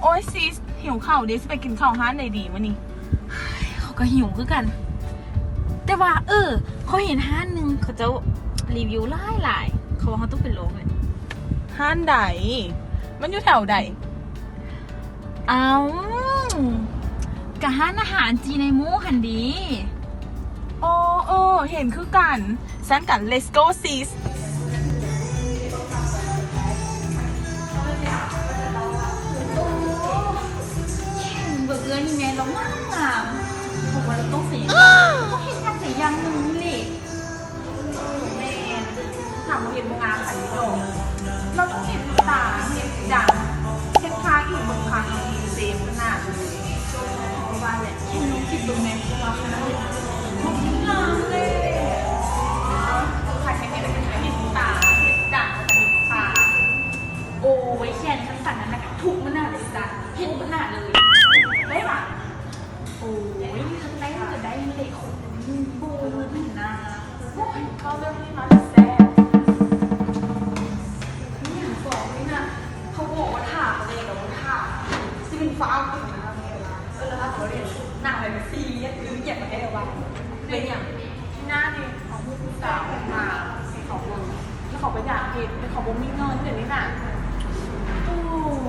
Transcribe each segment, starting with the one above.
ໂອ້ຍຊິສ ຫິວເຂົ້າເດ ຊິໄປກິນເຂົ້າຮ້ານໃດດີມື້ນີ້? ຂ້ອຍກໍຫິວຄືກັນ ແຕ່ວ່າ ເອີ ຂ້ອຍເຫັນຮ້ານໜຶ່ງ ເຂົາເຈົ້າຣີວິວຫຼາຍໆ ເຂົາວ່າເຮົາຕ້ອງໄປລອງເລີຍ. ຮ້ານໃດ? ມັນຢູ່ແຖວໃດ? ເອົ້າ ກະຮ້ານອາຫານຈີນໃນໝູ່ຫັ້ນເດ. ໂອ້ ເອີ ເຫັນຄືກັນ. ຊັ້ນກະ let's go sis. ເບິ່ງເອື້ອຍນີ້ແມ່ນລາວງາມໆ ເພາະວ່າລາວຕ້ອງໃສ່ຫຍັງ ຕ້ອງເຮັດຫຍັງໃສ່ຢ່າງໜຶ່ງນີ້ແຫຼະ. ແມ່ນ ຖາມວ່າເຮັດບໍ່ງາມປານນີ້ດອກ ລາວຕ້ອງເຮັດຕາ ເຮັດດັງ ເຮັດຄາງອີກ ເບິ່ງຄາງອີກ ເຕັມຂະໜາດເລີຍ. ເພາະວ່າແຫຼະ ເຫັນນ້ອງຄິດເບິ່ງແມ່ ວ່າຂະໜາດເຮັດງາມເລີຍ ຄັນແມ່ນເຮັດ ເຮັດຕາ ເຮັດດັງ ເຮັດຄາງ. ໂອ້ຍ ແຂນຄັນສັ່ນນັ້ນນະ ທຸບມັນໜ້າເລີຍຈ້າ ເຮັດມັນໜ້າເລີຍ ໄດ້ປະ? ໂອ້ຍ ຄັນໄດ້ມັນກະໄດ້ແຫຼະ ຄົນໜຶ່ງບໍ່ນະ. ໂອ້ຍ ເວົ້າເລື່ອງນີ້ມາແຊບ ມີຫຍັງບອກນີ້ນະ ເຂົາບອກວ່າຖ້າ ເຂົາເຈົ້າກະບໍ່ຖ້າ ຊິເປັນຟ້າວຂຶ້ນນະ. ເອີ ແລ້ວຖ້າເຂົາເຮັດໜັງແບບຊີ້ ຫຼືຫຍັງກະໄດ້ວ່າ ເປັນຫຍັງ? ທີ່ໜ້ານີ້ ເຂົາຮູ້ຜູ້ສາວມາໃຫ້ເຂົາເບິ່ງ ແລ້ວເຂົາກະຢາກເຮັດ ແຕ່ເຂົາບໍ່ມີເງິນດຽວນີ້ນະ. ໂອ້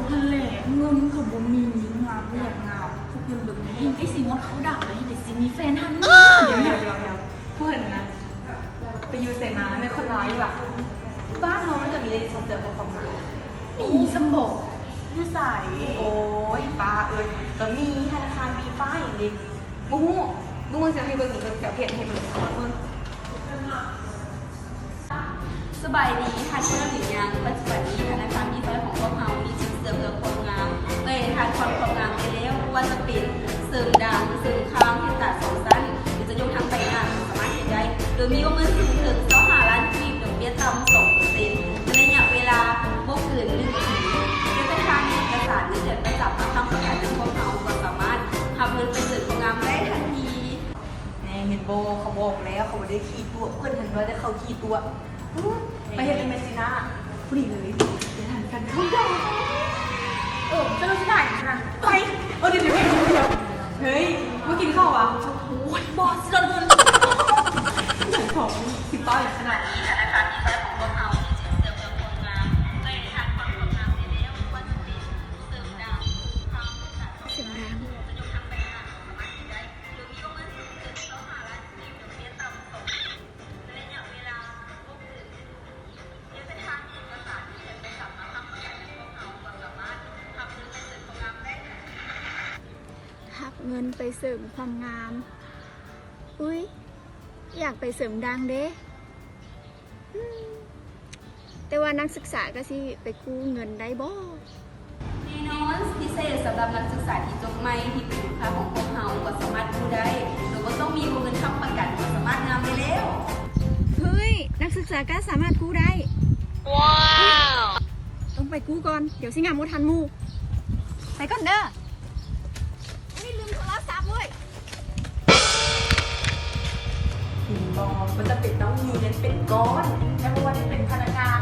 ຫັ້ນແຫຼະ ເງິນກະບໍ່ມີ ງາມກະບໍ່ຢາກງາມ. ພວກເພິ່ນເບິ່ງແມ່ ເຫັນໄດ້ຊິໝົດເຂົ້າດາວແລ້ວ ເຫັນໄດ້ຊິມີແຟນຫັ້ນ. ດຽວໆ ເພິ່ນນະ ໄປຢູ່ໃສມາ? ແມ່ນຄົນລາວຢູ່ຫວາ? ບ້ານເຮົາມັນກະມີໄດ້ສົ່ງເສີມພວກເຮົາມາ. ມີຊ້ຳບໍ? ຢູ່ໃສ? ໂອ້ຍ ປ້າເອີຍ ກະມີທະນາຄານ ມີປ້າຫຍັງເດ. ບໍ່ຮູ້ ບໍ່ຮູ້ ຊິເອົາໃຫ້ເບິ່ງນີ້ ເບິ່ງແຖວເພຈໃຫ້ເບິ່ງ ເບິ່ງ. ສະບາຍດີ ຮັກເມື່ອຫຼືຍັງ? ປັດຈຸບັນນີ້ທະນາຄານ ບີໄຟ ຂອງພວກເຮົາມີສົ່ງເສີມເລື່ອງຄວາມງາມ ເພື່ອໃຫ້ທ່ານຜ່ອນຄວາມງາມໄດ້ແລ້ວ ບໍ່ວ່າຈະເປັນເສີມດັງ ເສີມຄາງ ເຮັດຕາສອງຊັ້ນ ຫຼືຈະຍົກທັງໃບໜ້າກໍສາມາດເຮັດໄດ້ ໂດຍມີວົງເງິນສູງເຖິງຊາວຫ້າລ້ານກີບ ດອກເບ້ຍຕ່ຳສອງເປີເຊັນ ໃນໄລຍະເວລາບໍ່ເກີນໜຶ່ງປີ. ພຽງແຕ່ທ່ານມີເອກະສານເງິນເດືອນປະຈຳມາຄ້ຳປະກັນນຳພວກເຮົາ ກໍສາມາດຮັບເງິນໄປເສີມຄວາມງາມໄດ້ທັນທີ. ແນ່ ເຫັນບໍ່ ເຂົາບອກແລ້ວ ເຂົາບໍ່ໄດ້ຂີ້ຕົວະ ເພິ່ນຫັ້ນວ່າແຕ່ເຂົາຂີ້ຕົວະ. ອື້ ໄປເຮັດເປັນແມ່ຊີ້ນາ ຜູ້ນີ້ເລີຍ ໄປຫັນກັນເຂົ້າດາວ. ເອີ ຊັ້ນເຮົາຊິໄດ້ນະ ໄປ. ເອີ ດຽວໆ ເຮີ້ຍ ມາກິນເຂົ້າຫວາ? ໂອ້ຍ ບໍ່ ຊິລອດເງິນ ຂອງຊິປ້າຍຂະໜາດ. ສຽງດັງ. ຮັບເງິນໄປເສີມຄວາມງາມ. ອຸ້ຍ ຢາກໄປເສີມດັງເດ. ແຕ່ວ່ານັກສຶກສາກະຊິໄປກູ້ເງິນໄດ້ບໍ່? ແນ່ນອນ ພິເສດສຳລັບນັກສຶກສາທີ່ຈົບໃໝ່ ທີ່ເປັນລູກຄ້າຂອງພວກເຮົາ ກໍສາມາດກູ້ໄດ້ ໂດຍບໍ່ຕ້ອງມີວົງເງິນຄ້ຳປະກັນ ກໍສາມາດງາມໄດ້ແລ້ວ. ເຮີ້ຍ ນັກສຶກສາກະສາມາດກູ້ໄດ້. ວ້າວ ຕ້ອງໄປກູ້ກ່ອນ ດຽວຊິງາມບໍ່ທັນໝູ່. ໄປກ່ອນເດີ. ອຸ້ຍ ລືມໂທລະສັບເວີຍ. ເຫັນບໍ່ ບໍ່ຈຳເປັນຕ້ອງມີເງິນເປັນກ້ອນ ແຕ່ບໍ່ວ່າຈະເປັນພະນັກງານ